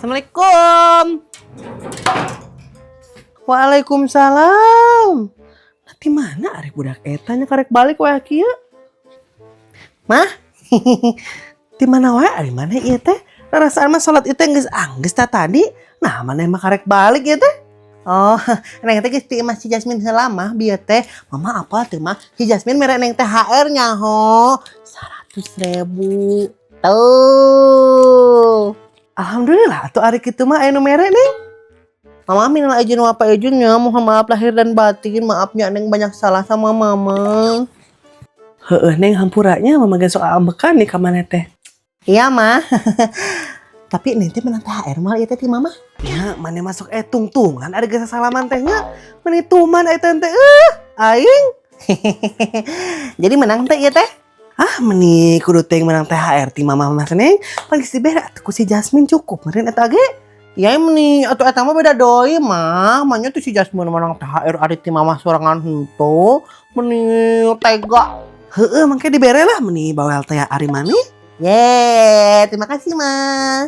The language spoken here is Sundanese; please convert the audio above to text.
Assalamualaikum. Waalaikumsalam. Nah, di mana ari budak eta nya karek balik wae kieu? Mah? Di mana wae ari mana ieu teh? Rasaan mah salat itu geus anggeus ta tadi. Nah, mana mah karek balik ieu teh? Oh, neng teh geus ti imah si Jasmine heula mah bieu teh. Mama apa teu mah? Si Jasmine mere neng THR nyaho 100 ribu. Tuh. Alhamdulillah atuh ari kitu mah aya nu mere, Neng. Mama minal aidin wal faizin nya, mohon maaf lahir dan batin, maafnya Neng banyak salah sama Mama. Heeh, Neng, hampuranya Mama ge sok ambekan nih ka maneh teh. Iya, Mah. Tapi Neng teh menang THR moal ieu teh ti Mama? Ya, maneh masuk tungtungan ari geus salaman teh nya. Meni tuman eta teh aing. Jadi menang teh ieu teh? Ah, meni kudu teh menang THR ti Mama mah, Neng. Pan geus dibere atuh ku si Jasmine, cukup meureun eta ge. Ya meni atuh eta mah beda deui mah. Manya tuh si Jasmine menang THR ari ti Mama sorangan henteu. Meni tega. Heeh, mangke dibere lah, meni bawel teh ari maneh. Yeay, terima kasih, Ma.